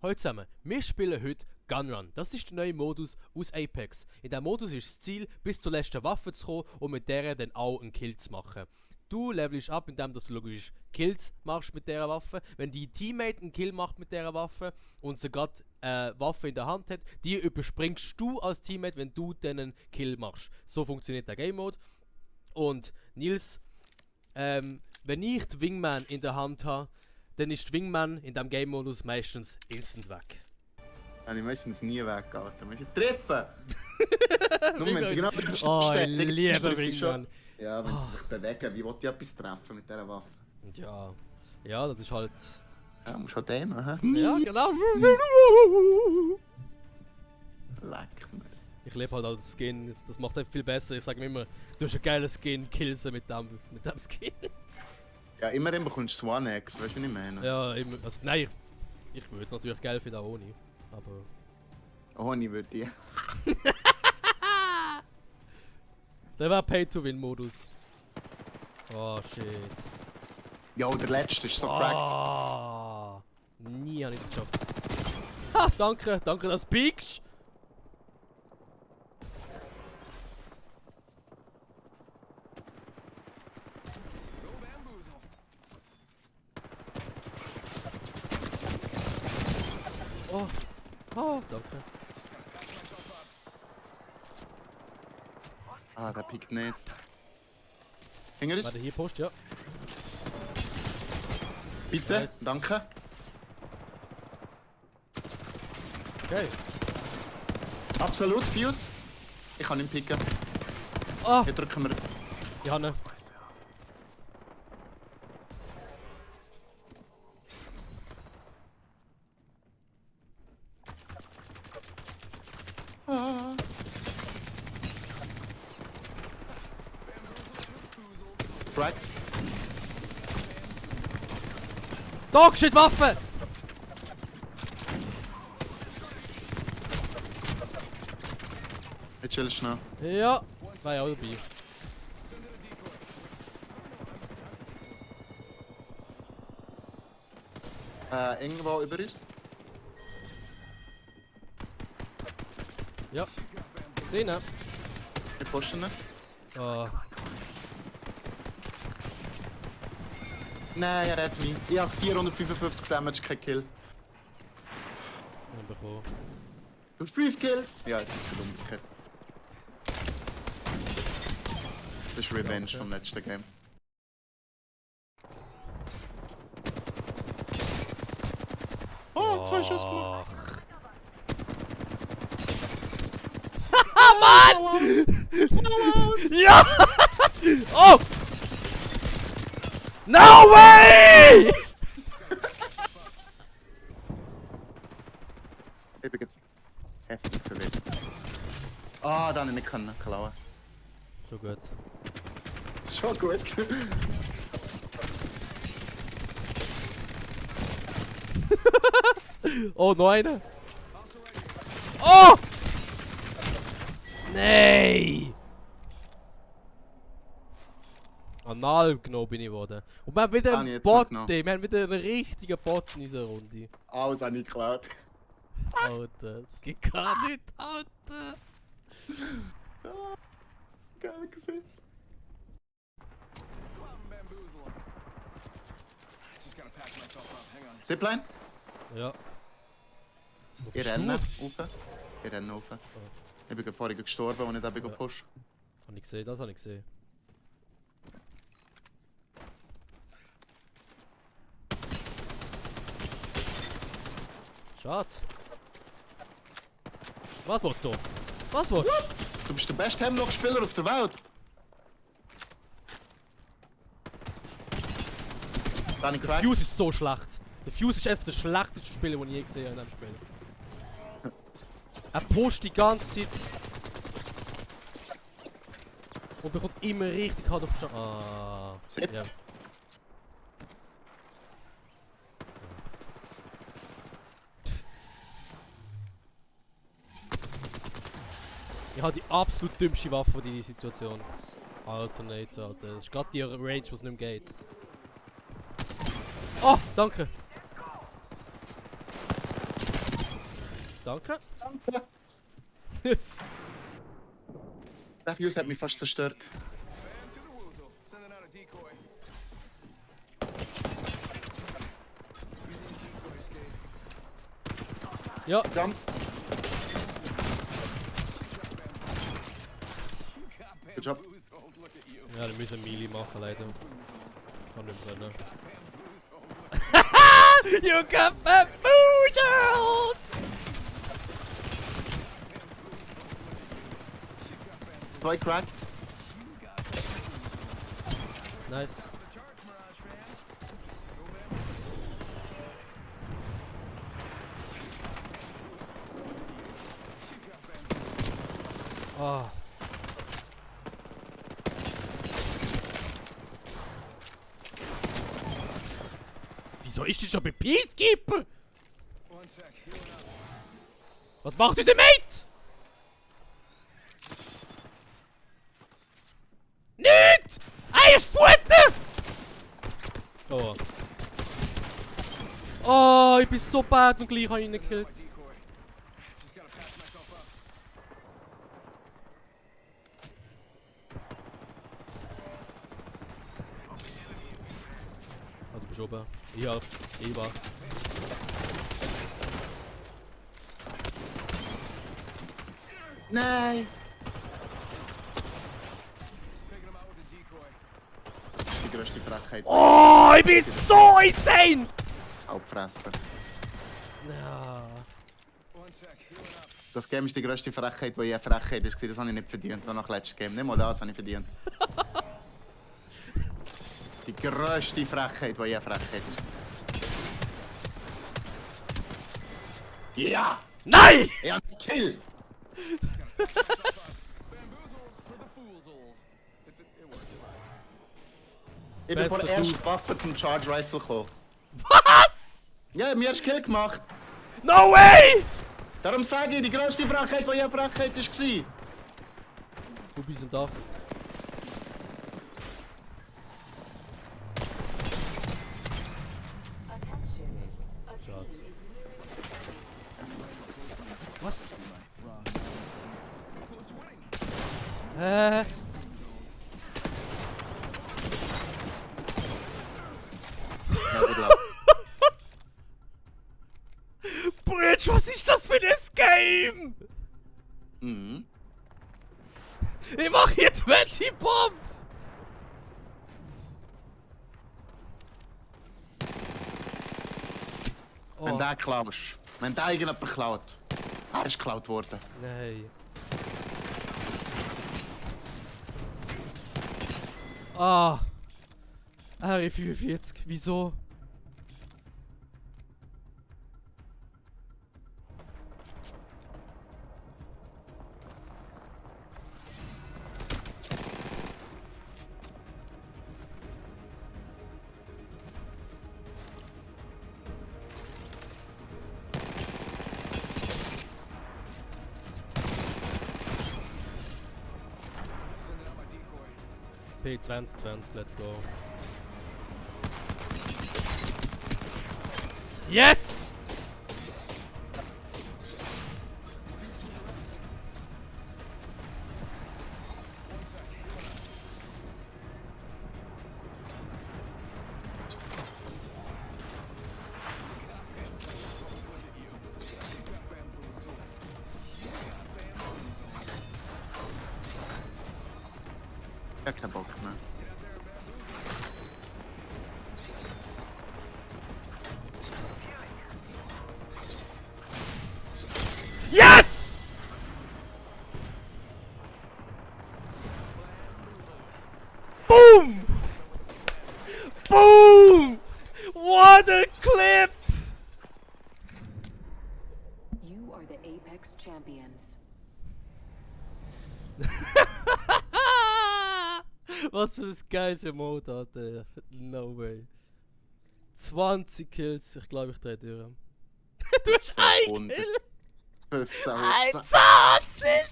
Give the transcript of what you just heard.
Hallo zusammen, wir spielen heute Gunrun. Das ist der neue Modus aus Apex. In diesem Modus ist das Ziel, bis zur letzten Waffe zu kommen und mit der dann auch einen Kill zu machen. Du levelst ab, indem du logisch Kills machst mit dieser Waffe. Wenn dein Teammate einen Kill macht mit dieser Waffe und sie gerade eine Waffe in der Hand hat, die überspringst du als Teammate, wenn du dann einen Kill machst. So funktioniert der Game Mode. Und Nils, wenn ich die Wingman in der Hand habe, dann ist die Wingman in diesem Game-Modus meistens instant weg. Habe ich meistens nie weggehalten. Ich treffen! Nur wenn sie genau Oh, ich liebe Wingman. Ja, wenn sie sich bewegen, wie will ich etwas treffen mit dieser Waffe? Ja. Ja, das ist halt... Ja, musst halt aimen, hä? Ja, genau. Leck mir. Ich liebe halt auch das Skin, das macht es viel besser. Ich sage mir immer, du hast einen geilen Skin, kill sie mit dem Skin. Ja, immerhin bekommst du Swan-Eggs, weißt du, was ich meine? Ja, immer. Also, nein, ich würde es natürlich geil finden, auch ohne. Aber... Ohne würde ich. Der war Pay-to-Win-Modus. Oh, shit. Ja, der letzte ist so cracked. Ah, nie habe ich das geschafft. Ha, danke, dass du piekst. Oh, danke. Ah, der pickt nicht. Hinter uns? Warte, hier Post, ja. Bitte, Nice. danke. Okay. Absolut, Fuse. Ich kann ihn picken. Ah, Hier drücken wir. ich habe ihn. Ah. Cracked. Dogshit Waffe! Jetzt chill schnell. Ja, war ja auch dabei. Irgendwo über uns. Ja. Sehen. Wir pushen ihn. Oh. Nein, er hat mich. Ich habe 455 Damage, kein Kill. Bekommen. Du hast 5 Kills? Ja, jetzt ist es umgekehrt. Das ist Revenge vom letzten Game. Oh, 2 Schuss gemacht. Mann! Ja! Oh! No way! Ich bin heftig verwirrt. Ah, da habe ich nicht klauen. So gut. Schon gut. Oh, noch einer. Oh! Nein! Anal genommen bin ich geworden. Und wir haben wieder Habe ich einen jetzt Bot, noch wir haben wieder einen richtigen Bot in dieser Runde. Alles habe ich geklaut. Alter, das geht gar nicht, Alter! Geil gesehen. Zipline? Ja. Wo Ich bist renne du? rauf. Ich renne rauf. Ich bin vorhin gestorben, als ich da Ja. gepusht. Hab ich gesehen, das habe ich gesehen. Schade. Was willst du? Was willst du? Du bist der beste Hemlock-Spieler auf der Welt. Da habe ich Der cracked. Fuse ist so schlecht. Der Fuse ist einfach der schlechteste Spieler, den ich je gesehen habe in diesem Spiel. Er pusht die ganze Zeit. Und bekommt immer richtig hart auf den Ah. Zip. Ja. Ich habe die absolut dümmste Waffe für diese Situation. Alternator, Alter. Das ist gerade die Range, was nicht mehr geht. Oh, danke. Danke. Danke. Yes. Der Fuse hat mich fast zerstört. Ja, Jump. Good job. ja, wir müssen Melee machen, leider. Kann nicht brennen. You got bamboozled! Zwei cracked. Nice. Ah. Wieso ist das schon bei Peacekeeper? Was macht unser Mate? Nicht! Er ist Futter! Oh. Oh, ich bin so bad und gleich habe ich ihn gekillt. Ah, du bist oben. Ja, ich war. Nein! Die grösste Frechheit. Oh, ich bin so insane! Hauptfressen. Ja. Das Game ist die grösste Frechheit, die je Frechheit ist. Das habe ich nicht verdient. Nur noch letztes Game. Nicht mal das habe ich verdient. Die grösste Frechheit, die je Frechheit ist. Ja! Nein! Ich habe gekillt! Ich bin von der ersten Waffe zum Charge Rifle gekommen. Was? Ja, mir hast Kill gemacht. No way! Darum sage ich, die grösste Frechheit, die je Frechheit war. Wo sind da? Schade. Was? Ja, gut, ja. Bridge, was ist das für ein Game? Mhm. Ich mach hier 20 Bomb! Wenn du den klaust, wenn der irgendjemand klaut, er ist geklaut worden. Nein. Ah. RE45, wieso? P2020, let's go. Yes! Ich hab keinen Bock mehr. Yes! Boom! Boom! What a clip! You are the Apex champions. Was für ein geiles Emote, Alter. No way. 20 Kills, ich glaube, ich drehe durch. Du hast ein Kill! 15 Alter, Assist!